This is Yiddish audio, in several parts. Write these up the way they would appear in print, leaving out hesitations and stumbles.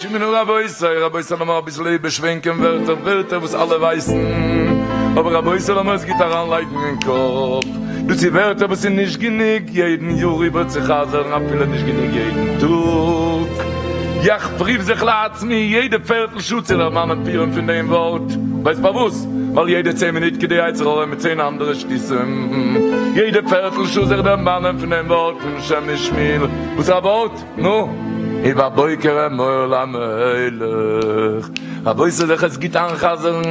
שמעו רבותי, רבותי לאמיר אביסל איבערשווענקען ווערטער, ווערטער וואס אלע ווייסן, אבער רבותי לאמיר עס גוט אריינלייגן אין קאפ, דאס איז ווערטער וואס איז נישט גענוג יעדן יאר איבערצוחזר'ן, אפילו נישט גענוג יעדן טאג, יאך פריוו זיך לעצמי יעדע פערטל שעה צו דערמאנען פורים פון דעם ווארט, ווייסט פארוואס? ווייל יעדע צען מינוט כדי יצר הרע מיט צען אנדערע שטותים, יעדע פערטל שעה זיך דערמאנען פון דעם ווארט פון שם משמואל, וואס איז א ווארט? נו, ובבוקר אמור למלך, רבותי זיך עס גוט איינ'חזר'ן,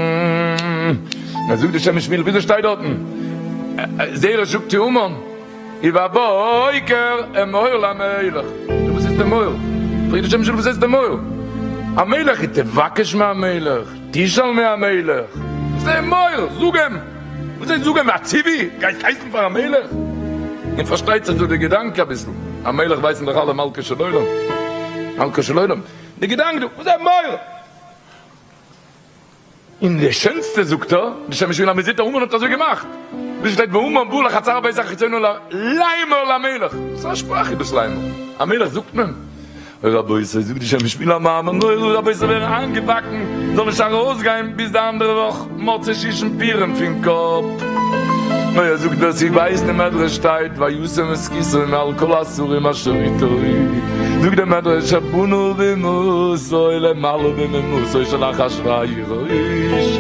ער זאגט די שם משמואל וויאזוי שטייט דארטן, זרש זאגט צו המן, ובבוקר אמור למלך, נו וואס הייסט אמור? פרעגט די שם משמואל וואס הייסט אמור? המלך איז תבקש מהמלך, תשאל מהמלך, וואס איז אמור? זאג אים! וואס הייסט זאג אים? א ציווי? גייסט הייסן פאר א מלך? און פארשטייט זיך דא די געדאנק אביסל, א מלך ווייסן דאך אלע מלכו של עולם, מלכו של עולם, די געדאנק דא, וואס איז אמור? און די שענסטע זאגט ער, די שם משמואל אז מען זעט אז המן האט אזוי געמאכט, ווי שטייט והמן בא לחצר הבית החיצונה לאמר למלך, וואס א שפראך איז דאס לאמר? א מלך זאגט מען? אוי רבותי, זאגט די שם משמואל א מאמר נורא, רבותי ווערן איינגעבאקן, זאל נישט ארויסגיין ביז די אנדערע וואך מוצאי שושן פורים פון קאפ. אוי ער זאגט ווער ס'ווייסט אין מדרש שטייט וישם את כסאו מעל כל השרים אשר איתו, זאגט דער מדרש שבנה בימתו למעלה מבימתו של אחשורוש,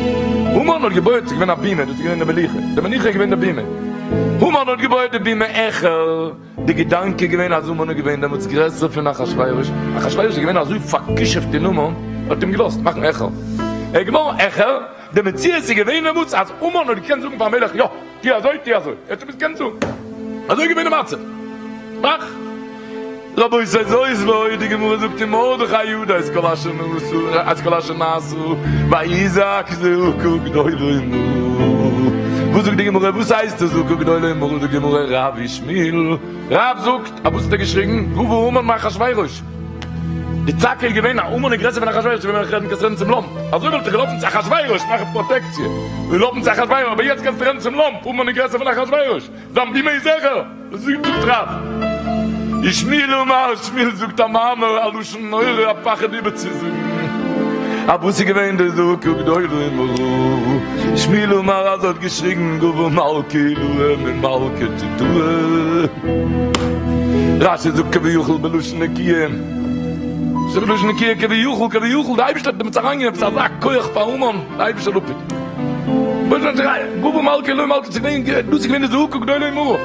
המן האט געבויעט ס'איז געווען א בימה דאס איז געווען די מלוכה, די מלוכה איז געווען די בימה, המן האט געבויעט די בימה העכער. די געדאנק איז געווען אז המן איז געווען דעמאלטס גרעסער פון אחשורוש, אחשורוש איז געווען אזוי פאר'כישופ'ט אין המן, ער האט אים געלאזט מאכן העכער, ער איז געווארן העכער, די מציאות איז געווען דעמאלטס אז המן האט געקענט זאגן פארן מלך יא, טו אזוי, טו אזוי, ער האט אים עס געקענט זאגן, אזוי איז געווען די מצב. מאך. רבותי זאת ועוד, די גמרא זאגט אין מרדכי ידע את כל אשר נעשו, את כל אשר נעשו, ויזעק זעקה גדולה ומרה. וואס זאגט די גמרא? וואס הייסט זעקה גדולה ומרה? זאגט די גמרא רב ושמואל, רב זאגט, אויף וואס האט ער געשריגן? גבה המן מאחשורוש. די צעקה איז געווען אז המן איז גרעסער פון אחשורוש, ווען איך רעדן קענסטו רעדן צום לאמפ. אזוי וואלט איך געלאפן צו אחשורוש מאכן פראטעקציע, און לויפן צו אחשורוש, אבער יעצט קענסטו רעדן צום לאמפ, המן איז גרעסער פון אחשורוש. זיין בימה איז העכער! זאגט רב ושמואל אמר, שמואל זאגט א מאמר א לשון נורא א פחד איבערצוזאגן, א וואס איז געווען די זעקה גדולה ומרה, שמואל אמר אז ער האט געשריגן גבה מלכא עילאה ממלכא תתאה, רשי זאגט כביכול בלשון נקיה, זאגט בלשון נקיה כביכול כביכול די אייבערשטער האט דעמאלטס אריינגעגעבן עפעס אזא כח פאר המן, די אייבערשטער זאל אפהיטן. גבה מלכא עילאה ממלכא תתאה, דאס איז געווען די זעקה גדולה ומרה.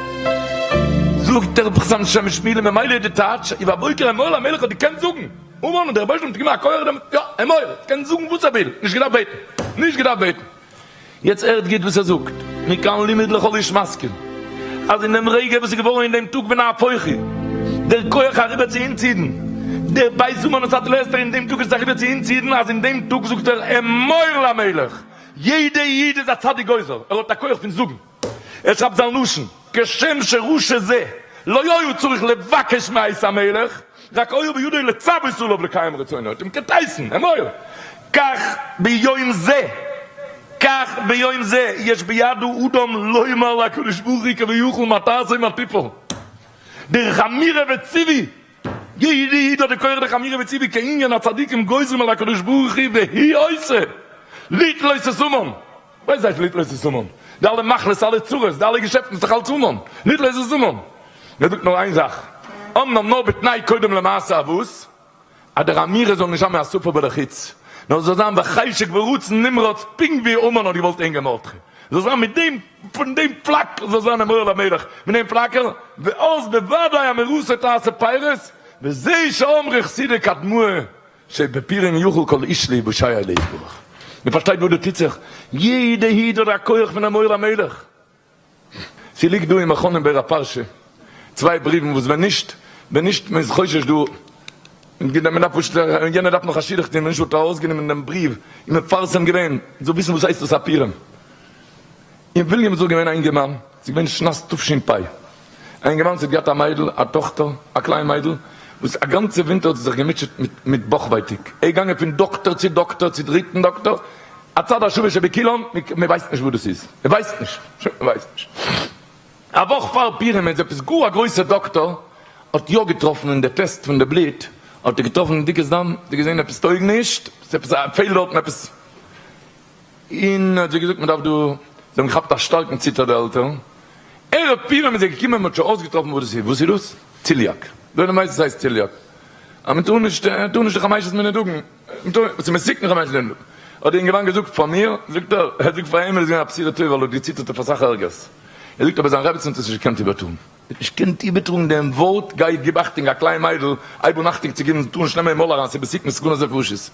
זאגט דער פרסם שם משמואל ממילא איז די טייטש ובבוקר אמור למלך האט געקענט זאגן המן און דער רבונו של עולם האט געגעבן א כח דעם יא אמור קען זאגן וואס ער וויל נישט געדארפט בעטן נישט געדארפט בעטן יעצט הערט גוט וואס ער זאגט מכאן לימוד לכל איש משכיל אז אין דעם רגע וואס איז געווארן אין דעם טאג ונהפוך הוא דער כח אריבער צו אונז אידן דער בית המן נתתי לאסתר אין דעם טאג איז עס אריבער צו אונז אידן אז אין דעם טאג זאגט ער אמור למלך יעדע איד איז א צדיק גוזר ער האט א כח פון זאגן ער שרייבט זיין לשון, כשם שרשע זה לא היה צריך לבקש מאת המלך, רק היה בידו לצוות עליו לקיים רצונו, האט אים געטייסן, אמור, כך ביום זה, כך ביום זה, יש ביד האדם לומר להקדוש ברוך הוא כביכול מה תעשה מה תפעל, דרך אמירה וציווי, יעדע איד האט די כח דרך אמירה וציווי כענין הצדיקים גוזרים על הקדוש ברוך הוא והוא עושה, לתלות את המן. וואס הייסט לתלות את המן? די אלע מחלות, אלע צרות, די אלע געשעפטן איז דאך אלץ המן. לתלות את המן. מען זאגט נאר איין זאך, אמנם נאר בתנאי קודם למעשה אז וואס? אז דער אמירה זאל נישט זיין מהשפה ולחוץ, נאר עס זאל זיין בחשק ורצון נמרץ פונקט ווי המן האט געוואלט הענגען מרדכי, זאל זיין מיט דעם, פון דעם פלאק זאל זיין אמור למלך, מיט דעם פלאקער, ואז בוודאי אמירתו תעשה פירות, וזה שאמרו חסידי קדמאה שבפורים יוכל כל איש להיוושע להתברך. מען פארשטייט וואס דא טוט זיך, יעדע איד האט א כח פון אמור למלך. ס'ליגט דא אין מכון אין באר הפרשה צוויי בריוון וואס ווען נישט ווען נישט מען איז חושש דא מען דארף פשוט יענער דארף נאך א שידוך טון ווען נישט וואלט ער ארויסגענומען דעם בריוו און מפרסם געווען זאל וויסן וואס הייסט דאס א פורים. אין וויליאמסבורג געווען א אינגערמאן, ס'איז געווען שנת תשפ א אינגערמאן וואס האט געהאט א מיידל, א טאכטער, א קליין מיידל, וואס א גאנצע ווינטער האט זי זיך געמוטשעט מיט מיט בויך ווייטאג, ער איז געגאנגען פון דאקטער צו דאקטער צו דריטן דאקטער, הצד השווה שבכולם, מען ווייסט נישט וואס דאס איז, מען ווייסט נישט, שוין מען ווייסט נישט. א וואך פאר פורים איז עפעס גאר א גרויסע דאקטער האט יא געטראפן אין די טעסט פון די בלוט. האט ער געטראפן בדיקת דם, האט ער געזען עפעס טויג נישט, עפעס פעלט דארטן עפעס, און האט זיי געזאגט מען דארף דא, זיי האבן געכאפט א שטארקן ציטער די עלטערן, ערב פורים איז ער געקומען מען האט שוין אויסגעטראפן וואס דאס איז, וואס איז דאס? ציליאק, דער עולם ווייסט וואס הייסט ציליאק, אז מען טאר נישט, מען טאר נישט די חמשת מיני דגן, מען טאר, ס'איז מסוכן חמשת מיני דגן, האט דער אינגערמאן געזאגט פאר מיר, זאגט ער, ער זאגט פאר אים איז עס געווען א בשורה טובה ווייל ער האט געציטערט אויף אסאך ערגערס, ער זאגט אבער זיין רעבעצין האט עס נישט געקענט איבערטאן. האט נישט געקענט איבערטראגן דעם ווארט, גיי גיב אכטונג א קליין מיידל, הייב אן אכטונג צו גיבן, זי טאר נישט נעמען אין מויל אריין, ס'איז מסוכן סכנת נפשות.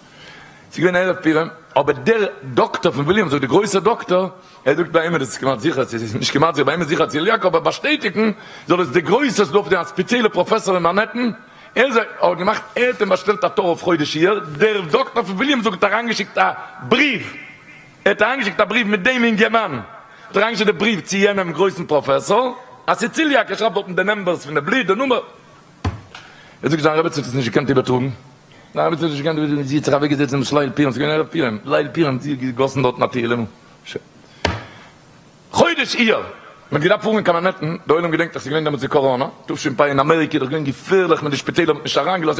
ס'איז געווען ערב פורים, אבער דער דאקטאר פון וויליאמסבורג, דער גרויסער דאקטאר, ער זאגט ביי אים איז עס כמעט זיכער, ס'איז נישט כמעט זיכער, ביי אים איז זיכער ציליאק, אבער באשטעטיגן זאל עס דער גרויסער, ס'איז דא אויף דעם א ספעציעלע פראפעסאר אין מאנהעטן, ער זאל, האט געמאכט, ער האט אים באשטעלט א תור אויף חודש אייר, דער דאקטאר פון וויליאמסבורג האט אריינגעשיקט א בריוו. ער האט אריינגעשיקט א בריוו מיט דעם אינגערמאן, האט אריינגעשיקט די בריוו צו יענעם גרויסן פראפעסאר, אז ס'איז ציליאק, ער שרייבט דארטן די numbers פון די בלוט, די נומער. ער זאגט זיין רעבעצין האט עס נישט געקענט איבערטראגן, זיין רעבעצין האט נישט געקענט איבערטראגן, זי האט זיך אוועקגעזעצט אום ליל פורים, ס'איז געווען ערב פורים, ליל פורים האט זי געגאסן דארטן א תהילים, שוין. חודש אייר, מען האט געדארפט פארן קיין מאנהעטן, די עולם געדענקט דאך ס'איז געווען דעמאלטס די קאראנא, תשפ אין אמעריקע איז דאך געווען געפערליך מיט די שפיטעלער מ'האט נישט אריינגעלאזט,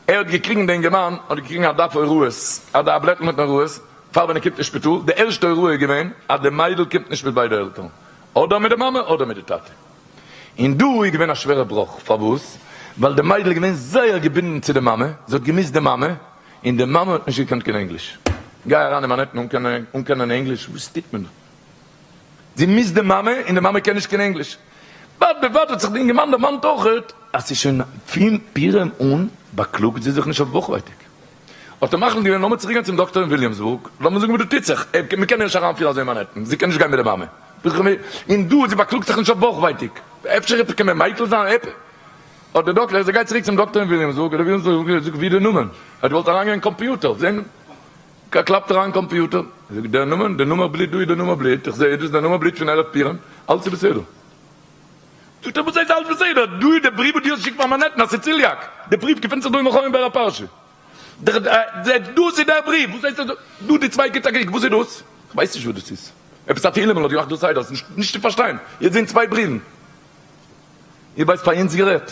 ער האט געקריגן די אינגערמאן האט געקריגן א דף הוראות, א בלעטל מיט הוראות, פאר ווען ער קומט אין שפיטאל, די ערשטע הוראה איז געווען אז די מיידל קומט נישט מיט ביידע עלטערן, אדער מיט די מאמע אדער מיט די טאטע. און דא איז געווען א שווערע בראך, פארוואס? ווייל די מיידל איז געווען זייער געבינדן צו די מאמע, זי האט געמוזט די מאמע, און די מאמע האט נישט געקענט קיין ענגליש. גיי אריין אין מאנהעטן אן קענען ענגליש, וואס טוט מען דא? זי מוז די מאמע, און די מאמע קען נישט קיין ענגליש. בד בבד האט זיך די אינגערמאן דערמאנט אויכעט אז ס'איז שוין פון פורים אן באקלאגט זי זיך נישט אויף בויכווייטאג. האט ער מחליט געווען לאמיר צוריק גיין צום דאקטאר אין וויליאמסבורג, לאמיר זאגן וואס דא טוט זיך, מען קען איר נישט אריינפירן אזוי אין מאנהעטן, זי קען נישט גיין מיט די מאמע, און דא זי באקלאגט זיך נישט אויף בויכווייטאג, אפשר עפעס קען מען מיקל זיין, עפ. האט דער דאקטאר, ער גייט צוריק צום דאקטאר אין וויליאמסבורג, האט דער וויליאמסבורג געזאגט ווי איז דער נאמען, ער האט געוואלט אריינגיין אין קאמפיוטער זען, קלאפט אריין אין קאמפיוטער, זאגט דער נאמען, דער נומער בלוט, דא איז דער נומער בלוט, איך זע דאס איז דער נומער בלוט פון ערב פורים, אלץ איז בסדר. זאגט ער וואס הייסט אלץ בסדר, דא איז די בריוו וואס דו האסט געשיקט פאר מאנהעטן אז ס'איז ציליאק, די בריוו געפינט זיך דא אין מכון באר הפרשה, דאס איז דער בריוו, וואס הייסט דא די צוויי גיט א קוק, וואס איז דאס? איך ווייס נישט וואס דאס איז, עפעס א תהילים'ל האט געמאכט דא סדר, ס'איז נישט צו פארשטיין, איר זעהט צוויי בריוון, איר ווייסט פאר אונז גערעדט,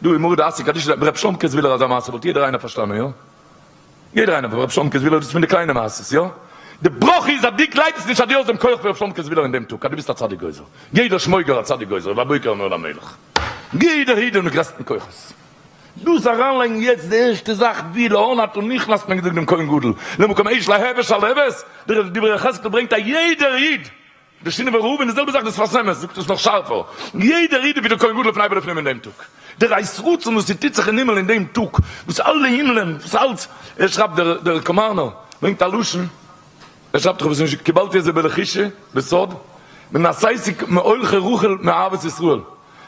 דא אין מרא דאתרא קדישא ר' שלומ'קע זוויהלער אזא מעשה וואלט יעדער איינער פארשטאנען, יא? יעדער איינער פון ר' שלומ'קע זוויהלער דאס איז פון די קליינע מעשות, יא? די ברכה איז אז דו גלייבסט נישט אז דו האסט דעם כח פון ר' שלומ'קע זוויהלער אין דעם טאג אז דו ביסט א צדיק גוזר, יעדער שמויגער א צדיק גוזר והבוקר נולד המלך, יעדער איד האט די גרעסטן כוחות. דאס אריינלייגן יעצט די ערשטע זאך ווי לאן אתה נכנס מען געזאגט דעם כהן גדול למקום אש להבת שלהבת, דער דברי יחזקאל ברענגט אז יעדער איד די שינאווער רב און די זעלבע זאך די שפת אמת זאגט עס נאך שארפער, יעדער איד איז ווי דער כהן גדול לפני ולפנים אין דעם טאג, דער עת רצון וואס ס'טוט זיך אין הימל אין דעם טאג, וואס אלע הימלען, וואס אלץ, ער שרייבט דער דער קאמארנער ברענגט א לשון, ער שרייבט איך האב עס נישט קיבלתי את זה בלחישה בסוד, ונעשיתי מהולכי רכיל מאהבת ישראל,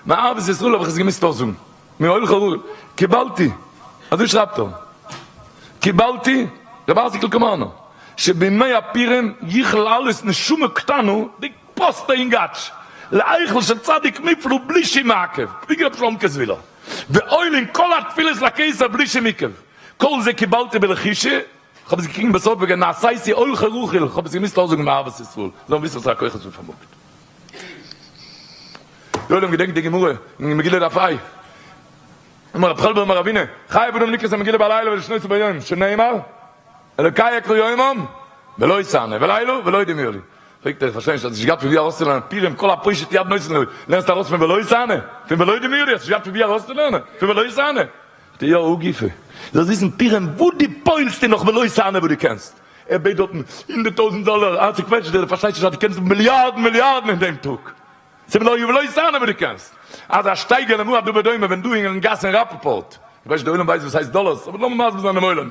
מאהבת ישראל האב איך עס געמוזט אויסזאגן. מהולכי רכיל, קיבלתי, אזוי שרייבט ער, קיבלתי, רבי אייזיק'ל קאמארנא, שבימי הפורים יכול לעלות נשמה קטנה, די פראסטע אינגאטש, להיכל של צדיק מופלא בלי שום מעכב, ווי רבי שלומ'קע זוויהלער, ועולין כל התפילות לקיסר בלי שום עיכוב, כל זה קיבלתי בלחישה, כ'האב עס געקריגן בסוד ונעשיתי הולכי רכיל, כ'האב עס געמוזט אויסזאגן מאהבת ישראל, זאלן וויסן וואסארא כוחות מ'פארמאגט. די עולם געדענקט די גמרא אין מגילה דף ע', אמר רב חלבו אמר רבינא, חייב אדם לקרות המגילה בלילה ולשנותה ביום, שנאמר, אלוקי אקרא יומם ולא תענה, ולילה ולא דומיה לי. פרעגט ער, איך פארשטיי נישט, האסט נישט געהאט פון ווי ארויסצולערנען פורים כל הפושט יד נותן לו, לערנסט ארויס פון ולא תענה? פון ולא דומיה לי, האסט נישט געהאט פון ווי ארויסצולערנען? פון ולא תענה? זאגט ער, יא, הא גופא, זאלסט וויסן פורים וואס דו פועלסט איז נאך ולא תענה וואס דו קענסט. ער בעט דארטן 100,000 דאלער, אה צוקוועטשט דיר, דו פארשטייסט נישט אז דו קענסט האבן מיליארדן מיליארדן אין דעם טאג. ס'איז ולא ולא תענה וואס דו קענסט. אזא שטייגער למה הדבר דומה ווען דא אין גאס אין ראפאפארט, איך ווייס נישט די עולם ווייסט וואס הייסט דאלארס, אבער לאמיר מסביר זיין דעם עולם,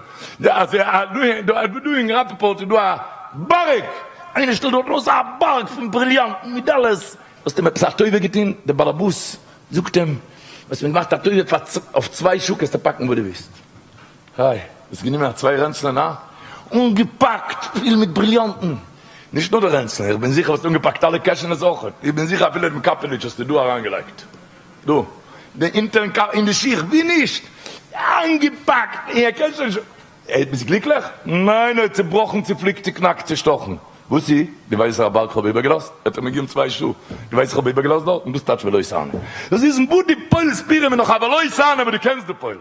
אז דא אין ראפאפארט איז דא א בארג, איינער שטעלט דארטן אויס א בארג פון בריליאנטן מיט דאלארס, האסט אים עפעס א טובה געטון? דער באלעבאס זאגט אים, האסט מיר געמאכט א טובה פאר אויף צוויי שעה קענסטו פאקן וואס דו ווילסט. היי, האסט גענומען א צוויי רענצלען, הא? אנגעפאקט פיל מיט בריליאנטן. נישט נאר די רענצלען, איך בין זיכער האסט אנגעפאקט אלע קעשענעס אויך. איך בין זיכער אפילו דעם קאפעליטש האסטו דא אריינגעלייגט. דא. די אונטערן קאפ, אין די שיך, ווי נישט? אנגעפאקט! און ער קען שוין נישט. ער, ביסט גליקליך? ניין, ער האט צעבראכן, צעפליקט, צעקנאקט, צעשטאכן. וואס איז? דו ווייסט וואס א בארג כ'האב איבערגעלאזט? ער האט אים געגעבן צוויי שעה. דו ווייסט וואס כ'האב איבערגעלאזט דארט? און דאס טייטש ולא תענה. דאס איז וואס דו פועלסט פורים איז נאך א ולא תענה וואס דו קענסט דא פועלן.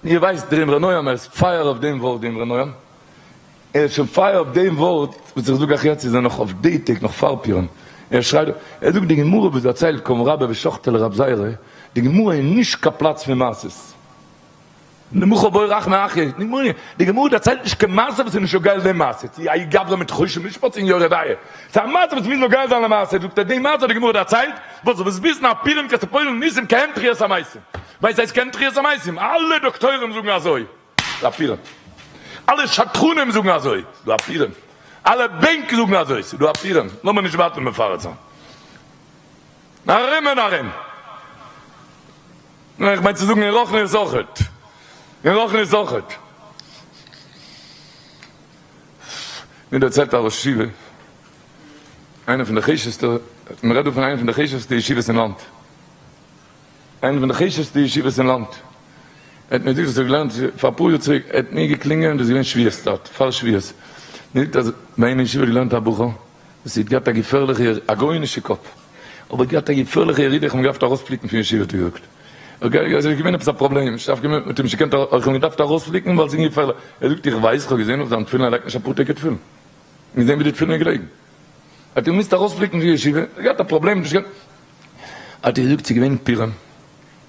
איר ווייסט דער אמרי נועם ער איז פייער אויף דעם ווארט די אמרי נועם, ער איז שוין פייער אויף דעם ווארט וואס איך זאג אייך יעצט איז ער נאך אויף די טעג נאך פאר פורים, ער שרייט ער זאגט די גמרא וואס דערציילט קם רבה ושחטיה לרב זירא, די גמרא איז נישט קיין פלאץ פון מעשות. נמוכה בו רחמי אחי, די גמרא דערציילט נישט קיין מעשה וואס איז נישט נוגע למעשה, צו האי גברא מיט חושן משפט אין יורה דעה, ס'איז א מעשה וואס מוז נוגע זיין למעשה, זאגט ער די מעשה האט די גמרא דערציילט, וואס זאל עס וויסן א פורים קענסטו פועל'ן ניסים כעין תחיית המתים, ווייסט הייסט כעין תחיית המתים, אלע דאקטוירים זאגן אזוי, ס'איז א פורים, אלע שדכנים זאגן אזוי, ס'איז דא א פורים, אלע בענק זאגן אזוי, ס'איז דא א פורים, לאמיר נישט ווייטער מפרט זיין. ארום און ארום. ניין איך מיין צו זאגן אין רוחניות אויכעט. אין רוחניות אויכעט. מיר דערציילט א ראש ישיבה, איינער פון די חשוב'סטע, מען רעדט דא פון איינע פון די חשוב'סטע ישיבות אין לאנד. איינע פון די חשוב'סטע ישיבות אין לאנד. ער האט מיר געזאגט אז ער האט געלערנט פאר אפאר יאר צוריק, ער האט מיר געקלינגען, דאס איז געווען שבועות צייט, פאר שבועות. מיר זאגט אז ביי אים אין ישיבה האט געלערנט א בחור, וואס האט געהאט א געפערליכע, א גאונישע קאפ, אבער האט געהאט א געפערליכע ירידה, איך האב אים געדארפט ארויספליקן פון ישיבה האט ער געזאגט, עס איז געווען עפעס א פראבלעם, מען האט אים נישט געקענט, איך האב אים געדארפט ארויספליקן ווייל עס איז געפערליך, ער זאגט איך ווייס, איך האב געזען אויף זיין תפילין ער לייגט נישט אפאר טעג קיין תפילין, געזען ווי די תפילין איז געלעגן, האט ער געמוזט ארויספליקן פון ישיבה, ער האט געהאט א פראבלעם, האט ער געזאגט ס'איז געווען פורים.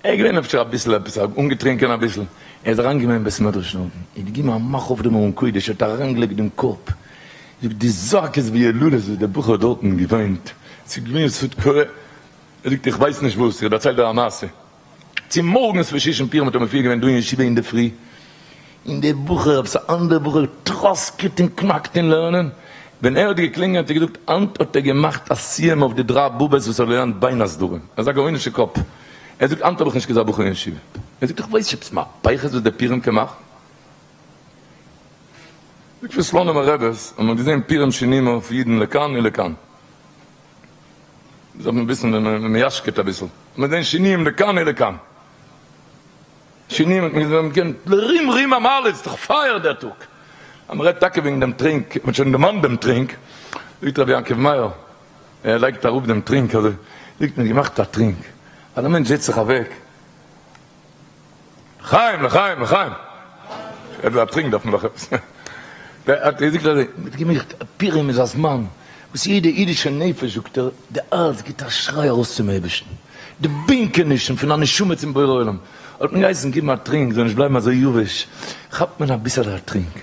ער איז געווען אפשר אביסל עפעס אנגעטרינקען אביסל, ער איז אריינגעקומען אין בית מדרש דארטן, ער האט געגעבן א מאך אויף דעם ארון קודש, ער האט אריינגעלייגט דעם קאפ, זאגט די זעקות וילולות וואס דער בחור האט דארטן געוויינט, ס'איז געווען ס'האט קורע, ער זאגט איך ווייס נישט וואס, איך דערצייל דיר א מעשה, צומארגנס פון שושן פורים האט ער מופיע געווען דא אין ישיבה אינדערפרי, און דער בחור, עפעס א אנדערע בחור, טראסקעט און קנאקט אין לערנען, ווען ער האט געקלינגען האט ער געזאגט, היינט האט ער געמאכט א סיום אויף די דריי בבות וואס ער האט געלערנט בין הסדרים, אזא גאונישע קאפ, ער זאגט היינט האב איך נישט אזא בחור אין ישיבה, ער זאגט איך ווייס נישט עפעס מהפכות וואס דער פורים קען מאכן. זאגט פון סלאנימער רעבעס האט מען געזען פורים שינויים אויף אידן לכאן ולכאן, דאס דארף מען וויסן ווען מען יאשקעט אביסל, האט מען געזען שינויים לכאן ולכאן. שינויים האט מען געזען מ'קען רים רים המעלות איז דאך פייער דער טאג אז מ'רעדט טאקע וועגן דעם טרינק מ'האט שוין דערמאנט דעם טרינק זאגט רבי יעקב מאיר ער לייגט אראפ דעם טרינק אזוי זאגט מ'האט געמאכט א טרינק אז א מענטש זעצט זיך אוועק לחיים לחיים לחיים א טרינק דארף מען דאך עפעס האט ער געזאגט אזוי מ'האט געמאכט פורים איז א זמן וואס יעדע אידישע נפש זאגט ער די הארץ גיבט א שריי ארויס צום אייבערשטן די בענקענישן פון א נשמה צום בורא עולם, האט מען געהייסן גיבן א טרינק, זאל נישט בלייבן אזוי יבש, כאפט מען אביסעלע א טרינק,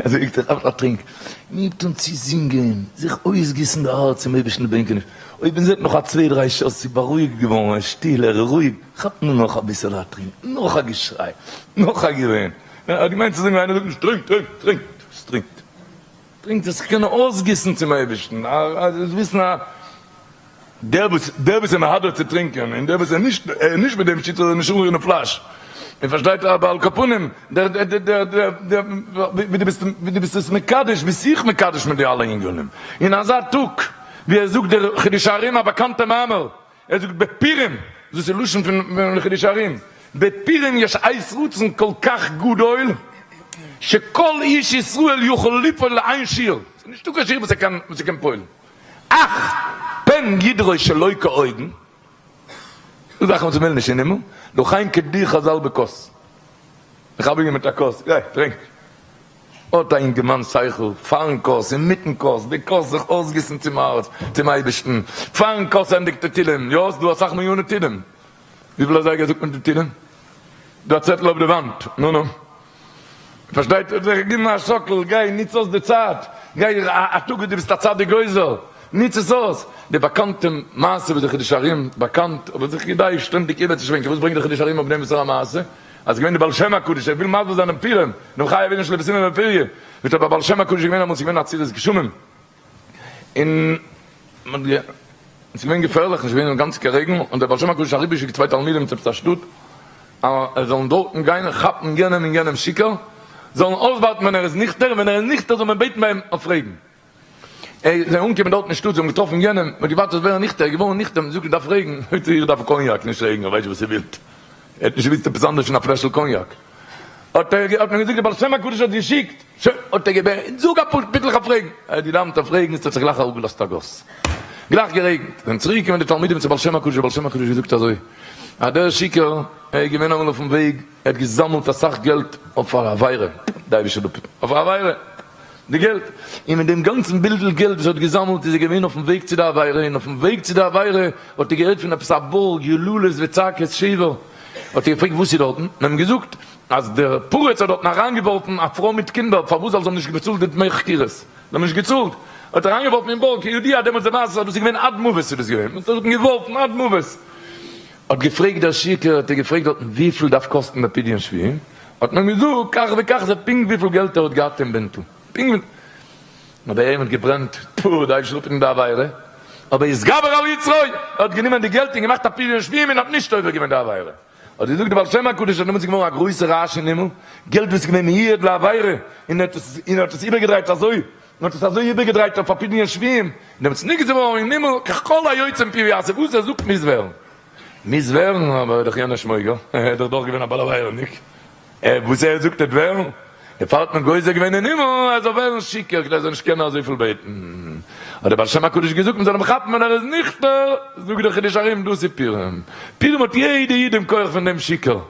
אזוי זאגט ער, כאפט א טרינק, מען הייבט אן צו זינגען, זיך אויסגיסן די הארץ צום אייבערשטן די בענקעניש, אויב מען זעט נאך א צוויי דריי שעה ס'איז בארואיגט געווארן, ער איז שטיל, ער איז רואיג, כאפט מען נאך אביסעלע א טרינק, נאך א געשריי, נאך א געוויין, ער האט געמיינט צו זאגן איינער זאגט נישט טרינק, טרינק, טרינק, וואס טרינקט? טרינקט זיך קענען אויסגיסן צום אייבערשטן, וויסן א. דער וואס דער וואס איז מהדר צו טרינקען און דער וואס איז נישט ער איז נישט מיט דעם שיטה זאל נישט אנרירן די פלאש און פארשטייט אבער על כל פנים דער דער דער דער דער ווי דו ביסט ווי דו ביסט עס מקדש ביסט זיך מקדש מיט די אלע ענינים אין אזא טאג ווי ער זאגט דער חידושי הרי"ם א באקאנטע מאמר ער זאגט בפורים דאס איז לשון פון חידושי הרי"ם בפורים יש עת רצון כל כך גדול שכל איש ישראל יכול לפעול לאין שיעור ס'איז נישטא קיין שיעור וואס ער קען וואס ער קען פועל'ן. אך פן ידרוש שלא כהוגן, דא זאכן וואס מ'וויל נישט אין הימל, לכן כדי חז"ל בכוס, מכבד מיט א כוס, גיי טרינק, האט א אינגערמאן שכל, פארן כוס, אינמיטן כוס, די כוס זיך אויסגיסן צום הארץ, צום אייבערשטן, פארן כוס ענדיגט די תהילים, יא ס'דא אסאך מיליאנע תהילים, וויפיל אזייגער זאגט מען די תהילים? דא א צעטל אויף די וואנט, נו נו. פארשטייט זיך, גיב מיר א שאקל, גיי נוץ אויס די צייט, גיי א טאג וואס דו ביסט א צדיק גוזר, נוץ עס אויס. די באקאנטע מעשה וואס די חידושי הרי"ם, באקאנט, אבער זיך כדאי שטענדיג איבערצושווענקען, וואס ברענגט די חידושי הרי"ם אויף דעם וואסערע מעשה? אז געווען די בעל שם הקדוש, ער וויל מסביר זיין דעם פורים, דעם חייב איניש לבסומי בפוריא, מיט אבער בעל שם הקדוש איז געווען אמאל ס'איז געווען עצירת גשמים, און מען האט עס איז געווען געפערליך, נישט געווען גאנץ קיין רעגן, און דער בעל שם הקדוש האט אריבערגעשיקט צוויי תלמידים צו עפעס א שטאט, אז זיי זאלן דארטן גיין און כאפן יענעם און יענעם שיכור, זאלן אויסווארטן ווען ער איז ניכטער, און ווען ער איז ניכטער זאל מען בעטן ביי אים אויף רעגן. זיי זענען אנגעקומען דארט אין שטאט, זיי האבן געטראפן יענעם, מען האט געווארט ער זאל ווערן ניכטער, ער איז געווארן ניכטער, מען זאגט איך דארף רעגן, זאגט ער איך דארף קאניאק נישט רעגן, איך ווייס נישט וואס איר ווילט, ער האט נישט געוואוסט עפעס אנדערש פון א פלעשל קאניאק. האט ער האט מען געזאגט דער בעל שם הקדוש האט געשיקט, שוין, האט ער געבעטן, זאג אפאר ביטלעך אויף רעגן, ער האט געדאווענט אויף רעגן, עס האט זיך גלייך אראפגעלאזט א גאס, גלייך גערעגנט, זענען צוריק געקומען די תלמידים צום בעל שם הקדוש, דער בעל שם הקדוש האט געזאגט אזוי. אז דער שיכור, ער איז געווען אמאל אויפן וועג, ער האט געזאמלט אסאך געלט אויף א עבירה, די אייבישטער זאל אפהיטן, אויף א עבירה, די געלט, און מיט דעם גאנצן בילדל געלט וואס ער האט געזאמלט איז ער געווען אויפן וועג צו די עבירה, און אויפן וועג צו די עבירה האט ער געהערט פון עפעס א בארג יללות וצעקות שבר, האט ער געפרעגט וואס איז דארטן, מען האט אים געזאגט אז דער פרץ האט דארטן אריינגעווארפן א פרוי מיט קינדער, פארוואס ווייל זיי האבן נישט געבאצאלט די דמי חכירות, זיי האבן נישט געצאלט, האט ער אריינגעווארפן אין בארג, כידוע דעמאלטס די מעשה אז דאס איז געווען עד מוות איז דאס געווען, מען האט דארטן געווארפן עד מוות. האט געפרעגט דער שיכור, האט ער געפרעגט דארטן וויפיל דארף קאסטן דער פדיון שבויים, האט מען אים געזאגט כך וכך, זה פונקט וויפיל געלט ער האט געהאט אין בינטל, פונקט וויפיל, נאר ביי אים האט געברענט, פו, די אייבישטער זאל אפהיטן די עבירה, אבער יתגבר על יצרו, ער האט גענומען די געלט און געמאכט א פדיון שבויים און האט נישט עובר געווען די עבירה. האט געזאגט די בעל שם הקדוש אז דעמאלטס איז געווארן א גרויסע רעש אין הימל, געלט וואס איז געווען מיועד לעבירה, און ער האט עס און ער האט עס איבערגעדרייט אזוי, און האט עס אזוי איבערגעדרייט אויף א פדיון שבויים, און דעמאלטס איז נגזר געווארן אין הימל ככל היוצא מפיו יעשה, וואס ער זאגט מוז ווערן. מוז ווערן, אבער איז דאך יענער שמויגער, ער איז דאך דאך געווען א בעל עבירה'ניק, ער וואס ער זאגט וועט ווערן, דערפאר האט מען גוזר געווען אין הימל ער זאל ווערן שיכור כדי ער זאל נישט קענען אזויפיל בעטן, האט דער בעל שם הקדוש געזאגט מען זאל אים כאפן ווען ער איז ניכטער, זאגט דער חידושי הרי"ם דאס איז פורים, פורים האט יעדע איד דעם כח פון דעם שיכור,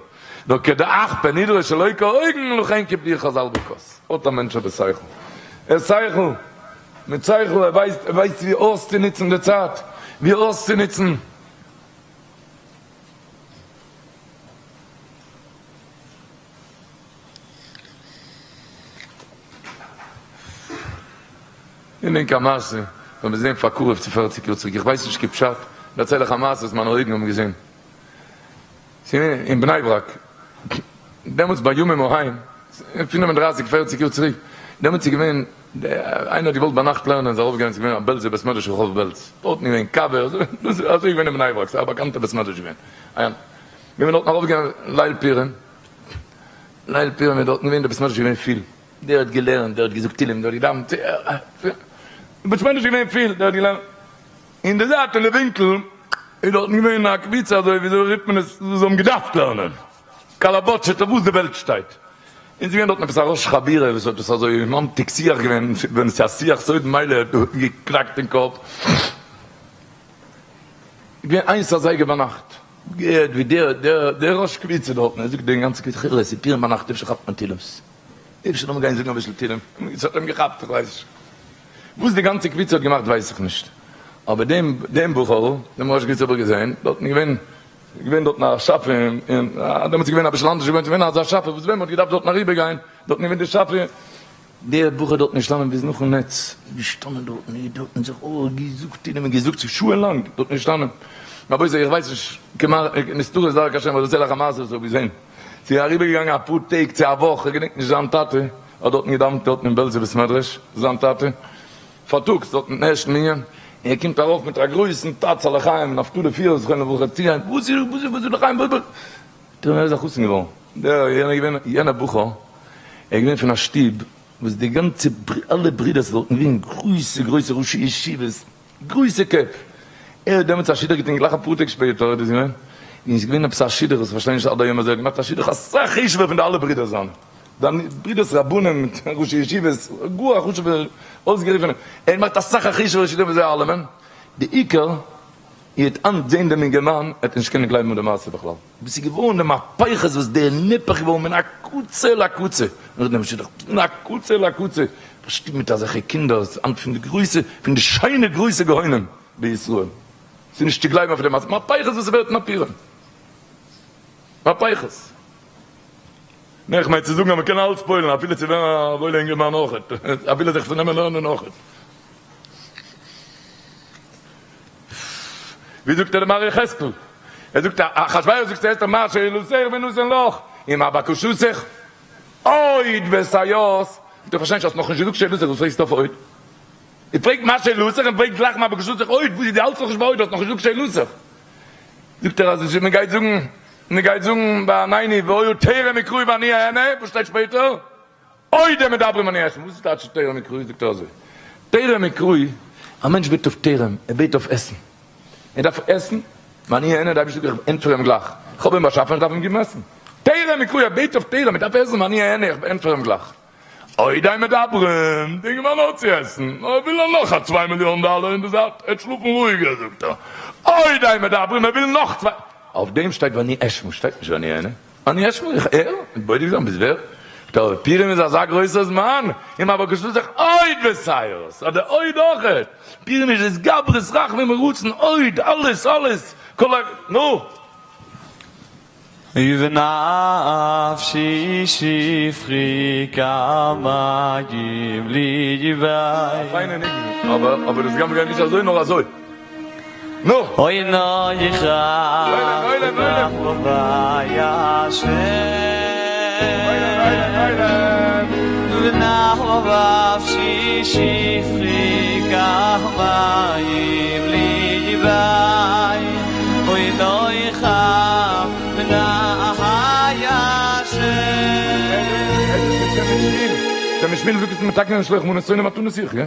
נאר כדאכפן נדרש שלא כהוגן לכן קיבלו חז"ל בכוס, האט א מענטש אבער שכל, ער שכל, מיט שכל ער ווייסט ער ווייסט ווי אויסצונוצן די צייט, ווי אויסצונוצן. געדענק א מעשה וואס האב געזען פאר קרוב צו פערציג יאר צוריק, איך ווייס נישט קיין פשט, דערצייל איך א מעשה וואס מיינע אויגן האבן געזען, ס'איז געווען אין בני ברק, דעמאלטס בימים ההם, פינף און דרייסיג פערציג יאר צוריק, דעמאלטס איז געווען, איינער האט געוואלט ביינאכט לערנען איז ארויף געגאנגען, ס'איז געווען א בעלזער בית מדרש רחוב בעלז, דארטן איז געווען קאווע, אזוי איז געווען אין בני ברק, ס'איז א באקאנטע בית מדרש געווען, געווען דארטן ארויף געגאנגען ליל פורים, ליל פורים איז דארטן געווען די בית מדרש געווען פיל, דער האט געלערנט, דער האט געזאגט תהילים, דער האט געדאווענט, די בית מדרש געווען פיל, דער האט געלערנט, אין די זייט אין די ווינקל איז דארטן געווען א קבוצה אזוי וויאזוי רופט מען עס, וואס זיי האבן געדארפט לערנען, קאלאבאטשעט אויף וואס די וועלט שטייט, און ס'איז געווען דארטן עפעס א ראש חבורה וואס האט עס אזוי ממתיק שיח געווען, ווען עס איז א שיח סוד מילא האט געקנאקט אין קאפ. געווען איינס אזייגער ביינאכט, געהערט ווי דער דער דער ראש קבוצה דארטן, ער זאגט די גאנצע קבוצה, חברה עס איז פורים ביינאכט אפשר כאפט מען תהילים'ס, אפשר לאמיר גיין זאגן אביסל תהילים, עס האט אים געכאפט איך ווייס נישט וואס די גאנצע קבוצה האט געמאכט ווייס איך נישט, אבער דעם דעם בחור'ל דעם ראש קבוצה האב איך געזען דארטן געווען געווען דארטן א שאפע און דעמאלטס איז געווען אביסל אנדערש געווען געווען אזא שאפע וואס ווען מען האט געדארפט דארטן אריבער גיין דארטן געווען די שאפע. דער בחור דארטן געשטאנען ביז נאכן נץ, געשטאנען דארטן און דארטן זיך אויך געזאגט תהילים און געזאגט צו שעה'ן לאנג דארטן געשטאנען, רבותי איך ווייס נישט כמעט נסתרות דרכי השם אבער דערצייל איך א מעשה וואס איך האב געזען, ס'איז אריבער געגאנגען אפאר טעג צו א וואך איך געדענק נישט זיין טאטע האט דארטן געדאווענט דארטן אין בעלזער בית מדרש זיין טאטע פארטאגס דארט מיטן ערשטן מנין און ער קומט ארויף מיט א גרויסן טאץ א לחיים נפתלי פירער זכרונו לברכה צו גיין וואס איז וואס איז וואס איז לחיים וואס וואס ער איז א חתן געווארן דער יענער געווען יענער בחור ער איז געווען פון א שטוב וואס די גאנצע אלע ברידערס וואלטן געווען גרויסע גרויסע ראשי ישיבות, גרויסע קעפ, ער האט דעמאלטס א שידוך געטון גלייך אפאר טעג שפעטער איז דאס געווען, און עס איז געווען עפעס א שידוך וואס איך פארשטיי נישט עד היום הזה, ער האט געמאכט א שידוך אסאך חשוב'ער פון די אלע ברידערס זיינע, זיינע ברידערס רבנים מיט ראשי ישיבות, גאר א חשוב'ע אויסגערופענע, ער האט געמאכט אסאך א חשוב'ערע שידוך פון זיי אלעמען, די עיקר. איר וועט היינט זען דעם אינגערמאן, ער וועט נישט קענען גלייבן אט די מעשה בכלל. וואס איז געווארן די מהפכות וואס דער נהפך געווארן מן הקצה אל הקצה, נאך דעם שידוך, מן הקצה אל הקצה, וואס שטופט מיט אזעלכע קינדער, עס איז היינט פון די גרויסע, פון די שיינע גרויסע גאונים בישראל, ס'איז נישט צו גלייבן אויף די מעשה, מהפכות וואס ס'ווערט מהפירם, מהפכות. נע איך מיין צו זאגן אז מ'קען אלץ פועל'ן אפילו צו ווערן א וואוילע אינגערמאן אויכעט, אפילו זיך צו נעמען לערנען אויכעט. ווי זאגט דער מראה יחזקאל? ער זאגט אחשורוש זאגט צו אסתר מה שאלתך ונתן לך ומה בקשתך עוד ותיעש, זאגט ער פארשטיי נישט האסט נאכנישט געזאגט שאלתך וואס פרעגסטו אויף עוד? ער פרעגט מה שאלתך און פרעגט גלייך מה בקשתך עוד, וואס איז דו האלטסט נאכנישט ביי עוד האסט נאכנישט געזאגט שאלתך. זאגט ער אז מען גייט זאגן מען גייט זאגן ביי ענני והיה טרם יקראו ואני אענה, וואס שטייט שפעטער? עוד הם מדברים ואני אשמע, וואס איז טייטש טרם יקראו? זאגט ער אזוי, טרם יקראו, א מענטש בעט אויף טרם, ער בעט אויף עסן, ער דארף עסן, ואני אענה, די אייבערשטער זאגט איך ענטפער אים גלייך, איך האב אים באשאפן איך דארף אים געבן עסן, טרם יקראו, ער בעט אויף טרם, ער דארף עסן, ואני אענה, איך ענטפער אים גלייך. עוד הם מדברים, די אינגערמאן האט צו עסן, נאר ער וויל נאך א צוויי מיליאן דאלער אין די זייט, ער וועט שלאפן רואיגער זאגט ער, עוד הם מדברים, ער וויל נאך צוויי. אויף דעם שטייט ואני אשמע, שטייט נישט ואני אענה. אני אשמע, איך הער, מיט בודק זיין ביז ווער? טא פורים איז אזא גרויסער זמן, און מה בקשתך עוד וסיירות, אדער עוד אויכעט, פורים איז התגברות רחמים ורצון, עוד, אלעס, אלעס, כל ה, נו! ובנפשי שפכי כמים ליבי. א פיינע ניגון, אבער אבער דאס גמ' גייט נישט אזוי נאר אזוי. נו! אוי נויך ובנפשי שפכי כמים ליבי. אוי נויך שמשמיל זאגט עס מתקן אין שלח מנות שונא מתנות יחיה.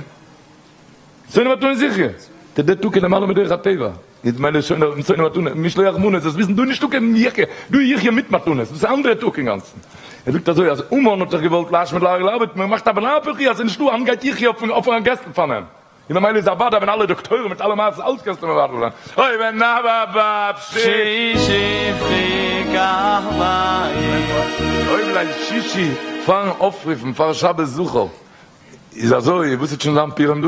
שונא מתנות יחיה. דער דער טאג איז למעלה מדרך הטבע. איז מילא שונא שונא מתנות משלוח מנות זאלסט וויסן דא איז נישטא קיין יחיה. דא איז יחיה מיט מתנות. דאס איז א אנדערע טאג אינגאנצן. ער זאגט אזוי אז המן האט זיך געוואלט להשמיד להרוג לאבד מען מאכט א ונהפוך הוא אז ס'איז נישטא היינט גייט יחיה אויפן געסטל פארן אים. און ממילא איז אוודאי ווען אלע דאקטוירים מיט אלע מעשות אלץ קענסטו מבטל זיין אוי ווען אבאבשי. אויב ליל שישי פארן אויפרופן פאר שבת זכור איז אזוי וואס וועט שוין זיין פורים דא?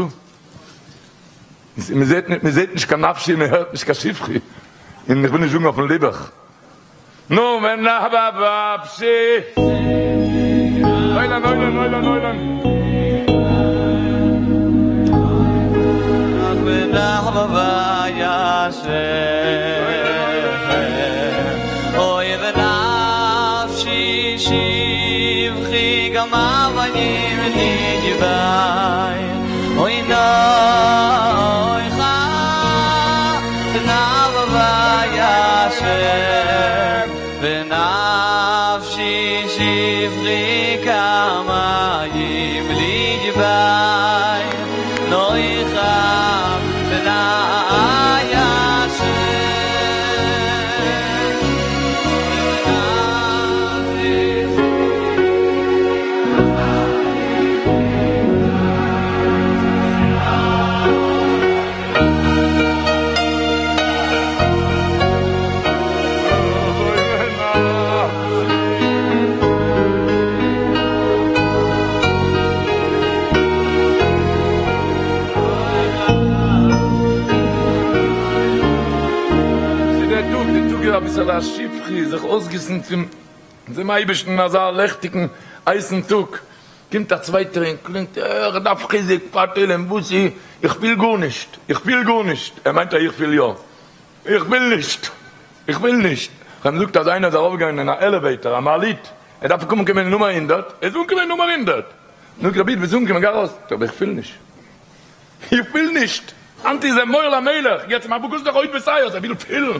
מען זעט נישט קיין נפשי און מען הערט נישט קיין שפכי און איך וויל נישט זאגן אויפן ליבעך. נו ווען אבאבשי. עולם עולם עולם עולם. ונפשי שפכי כמים ליבי נויכה בני ס'איז דער טאג, דער טאג איז אביסעלע א שפכי, זיך אויסגיסן צום צום אייבערשטן אין אזא לעכטיגן הייסן טאג, קומט א צווייטער און קלינגט, איך דארף חיזוק פאר תהלים, וואס איז? איך פיל גארנישט, איך פיל גארנישט, ער מיינט אז איך פיל יא, איך וויל נישט, איך וויל נישט, כ'האב אים געזאגט אז איינער איז ארויפגעגאנגען אין א elevator, א מעלית, ער דארף אנקומען אין נומער הונדערט, ער איז אנגעקומען אין נומער הונדערט, זאגט רבי ביסט אנגעקומען גיי ארויס, זאגט ער אבער איך פיל נישט, איך פיל נישט, היינט איז ער מוהל המלך, יעצט מה בקשתך עוד וסייעות, ער וויל פילן,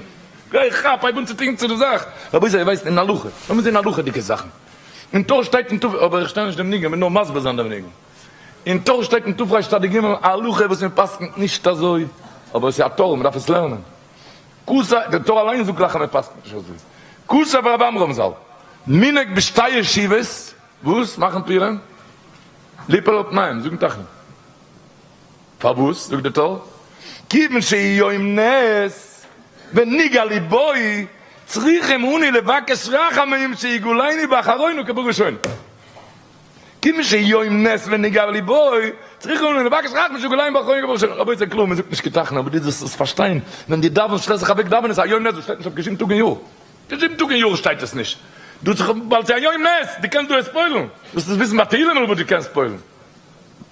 גיי כאפ, הייב אן צו טון צו די זאך, רבותי איר ווייסט אין הלכה, לאמיר זען הלכה'דיגע זאכן, אין טור שטייט אין ת', אבער איך שטעל נישט דעם ניגון, איך וויל נאר מסביר זיין דעם ניגון, אין טור שטייט אין תרצ"ג א הלכה וואס מען פסק'נט נישט אזוי, אבער עס איז א טור, מען דארף עס לערנען. כסא, דער טור אליין זאגט גלייך אז מען פסק'נט נישט אזוי. כתב רב עמרם ז"ל, מנהג בשתי ישיבות, וואס? מאכן פורים? ליפול על פניהם, זאגן תחנון. פארוואס? זאגט דער טור, כיוון שהיא יום נס ונגע ליבו, צריכים אנו לבקש רחמים שיגאלנו באחרונה כבראשונה. כיוון שיום נס ונגע ליבו, צריכים אנו לבקש רחמים שיגאלנו באחרונה כבראשונה. רבותי קלאר, מען זאגט נישט קיין תחנון, אבער דו זאלסט עס פארשטיין, ווען דו דאווענסט שטעל זיך אוועק דאווענען, עס איז א יום נס וואס שטייט נישט אויף קיין שום טאג אין יאר. קיין שום טאג אין יאר שטייט עס נישט. דו האסט זיך, ווייל ס'איז א יום נס, דו קענסט דא עס פועל'ן. זאלסט עס וויסן ביי תהילים'ל וואס דו קענסט פועל'ן.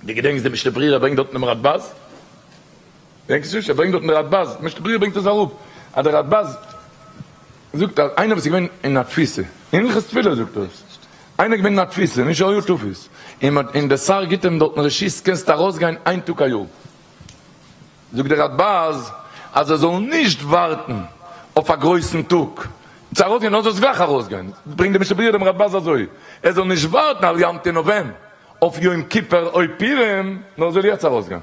דו געדענקסט די משנה ברורה ברענגט דארטן דעם רדבז? געדענקסט נישט? ער ברענגט דארטן די רדבז, משנה ברורה ברענגט עס אראפ, אז דער רדבז זאגט אז איינער וואס איז געווען אין א תפיסה, אין הלכות תפילה זאגט ער עס, איינער איז געווען אין א תפיסה, נישט היה תפוס, און מען און דער שר גיבט אים דארטן רשות קענסט ארויסגיין איין טאג א יאר, זאגט דער רדבז אז ער זאל נישט ווארטן אויף א גרויסן טאג צו ארויסגיין, נאר זאל גלייך ארויסגיין, ברענגט די משנה ברורה דעם רדבז אזוי, ער זאל נישט ווארטן אל ימתין אויף ווען? אויף יום כיפור או פורים, נאר זאל יעצט ארויסגיין.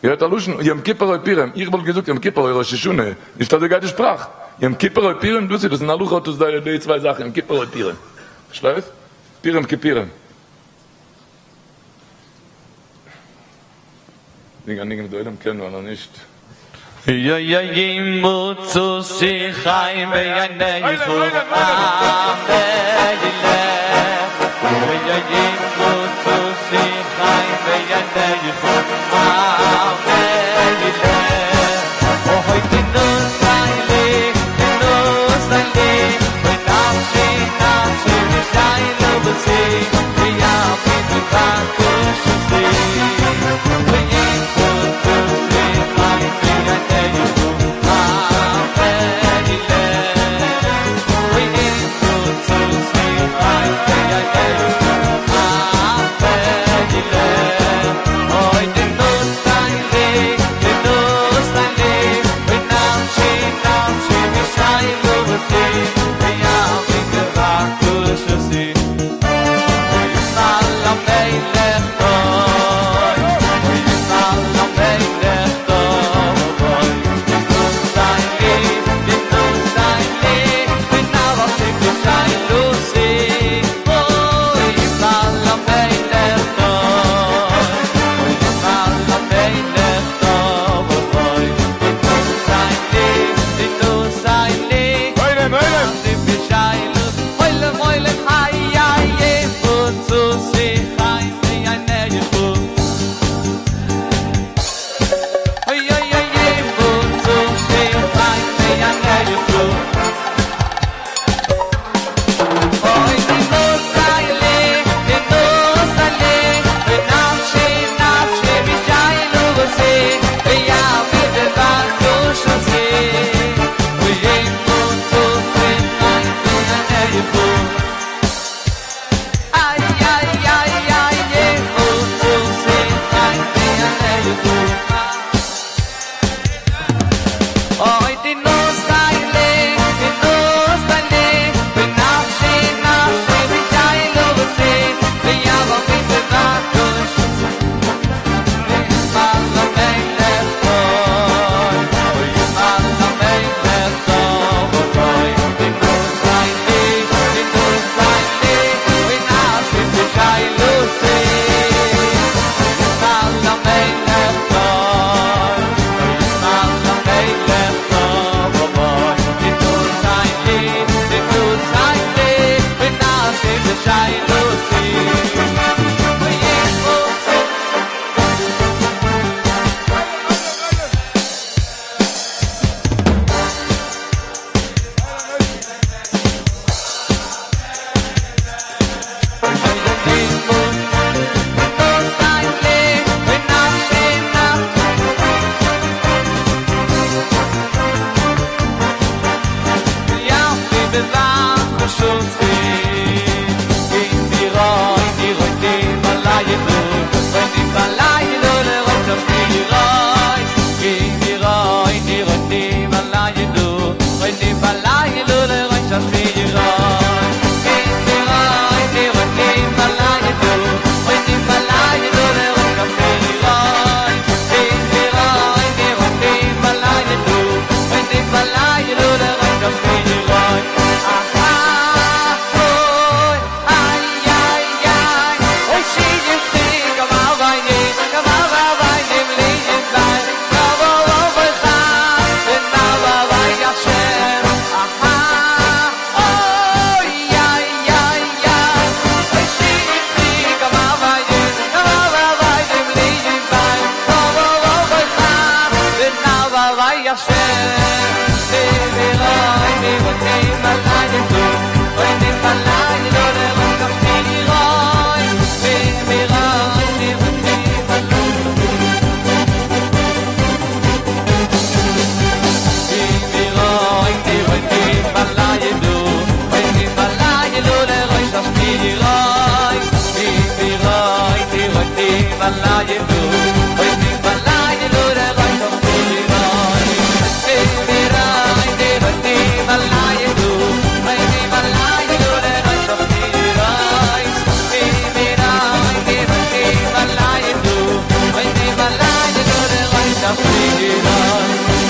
איר הערט א לשון? יום כיפור או פורים, איך וואלט געזאגט יום כיפור או ראש השנה, נישט אזוי גייט די שפראך. יום כיפור או פורים, דאס איז דאס, אין הלכה האט עס די צוויי זאכן, יום כיפור או פורים. פארשטייסט? פורים כיפורים. זינג א ניגון וואס די עולם קען, ווייל אז נישט. יוי מצאתי חן בעיניך המלך יוי מצאתי חן בעיניך.